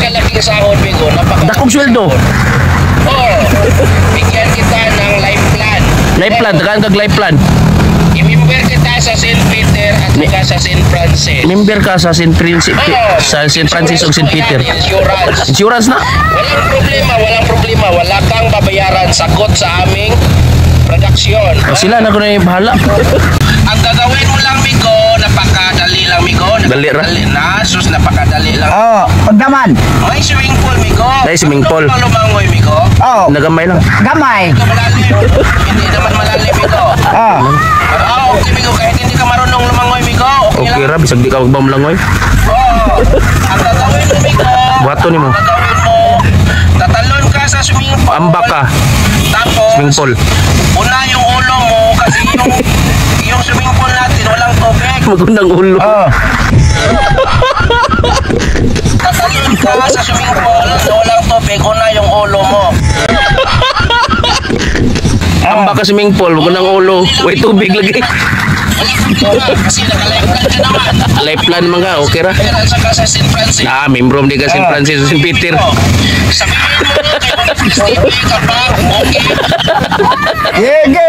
Napakalaking sahod, Migo. Napakalaking Dakong sweldo. Oo. Bigyan kita ng life plan. Life plan, tagaan kag life plan. I-member kita sa St. Peter at saka sa St. Francis. Member ka sa St. Francis, Oo. sa St. Francis o St. Peter. Insurance. Insurance na. Walang problema, walang problema. Wala kang babayaran. Sagot sa aming production. O sila na ko na yung bahala. Ang gagawin mo lang, Migo, napakadali lang, Migo. Dali ra. Napakadali na, sus, napakadali lang. Oh, pagdaman. May swimming pool, Migo. May swimming pool. Ano lumangoy, Migo? Oh, Nagamay lang. gamay. Hindi malalim. Hindi naman malalim, Migo. Oh, Ah, okay, Migo. Kahit hindi ka marunong lumangoy, Migo. Okay Okay lang. ra, bisag di ka magbamlangoy. Oo. Ang gagawin mo, Migo. Buhaton nimo. Ang gagawin mo, tatalon ka sa swimming pool. Ambak ka, Tapos, swimming pool. Una yung ulo mo kasi yung swimming pool natin, walang tubig. Magundang ulo. Oh. Tatalon ka sa swimming pool na walang tubig, una yung ulo mo. Ambak ka swimming pool, magundang ulo. Way tubig lagi. Walang problema kasi naka-life plan ka naman. Life plan man ka, okay ra. Pero saka sa St. Francis. Na, membro di ka St. Francis o St. Peter. Sabihin mo kay Boniface TV kapag okay. Yege,